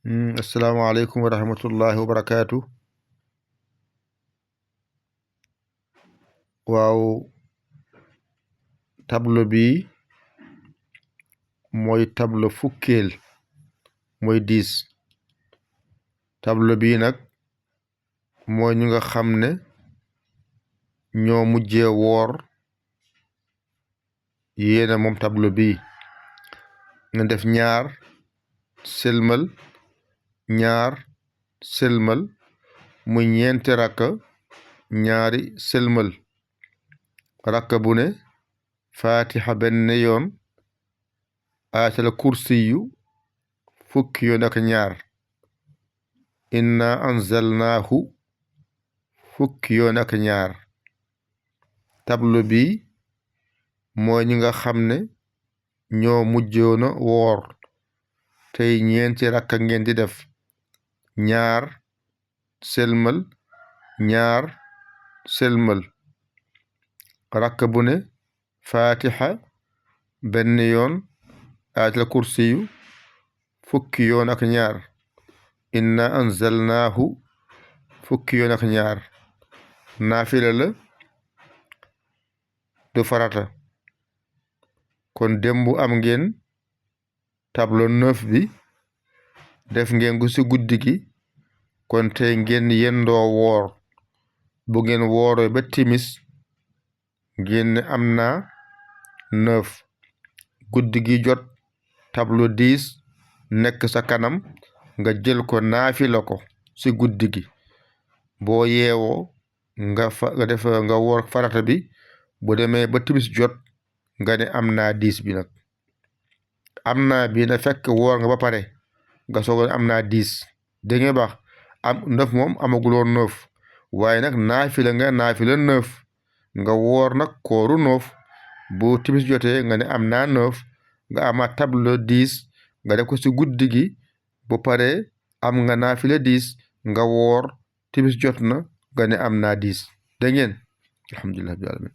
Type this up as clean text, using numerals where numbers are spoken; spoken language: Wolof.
asalaamaaleykum wa rahmatullahi wa barakaatu. waaw tableau bi mooy tableau fukkeel mooy 10. tableau bi nag mooy ñu nga xam ne ñoo mujjee woor yéena moom tableau bi nga def ñaar sëlmal ñaar sëlmal muy ñeenti rakka ñaari sëlmal rakka bu ne fatiha benn yoon ayatal kursiyu fukki yoon ak ñaar inna anzalnaahu fukki yoon ak ñaar tableau bi mooy ñi nga xam ne ñoo mujjoona woor tey ñeenti rakka ngeen di def ñaar sëlmal ñaar sëlmal rakka bu ne fatiha benn yoon ayatal kursiyu fukki yoon ak ñaar inna anzalnaahu fukki yoon ak ñaar naafila la du farata kon démb am ngeen tableau 9 bi def ngeen ko ci guddi gi kon tey ngeen yendoo woor bu ngeen wooree ba timis ngeen am naa 9 guddi gi jot tableau 10 nekk sa kanam nga jël ko naafila ko ci guddi gi boo yeewoo nga woor farata bi bu demee ba timis jot nga ne am naa 10 bi nag am naa bi na fekk woor nga ba pare nga soog am naa 10 dégg nga baax am 9 moom amaguloon 9 waaye nag naafila 9 nga woor nag kooru 9 bu timis jotee nga ne am naa 9 nga amaat tableau 10 nga def ko ci guddi gi bu pare am nga naafila 10 nga woor timis jot na nga ne am naa 10 dégg ngeen alhamdulilah rabbil alamin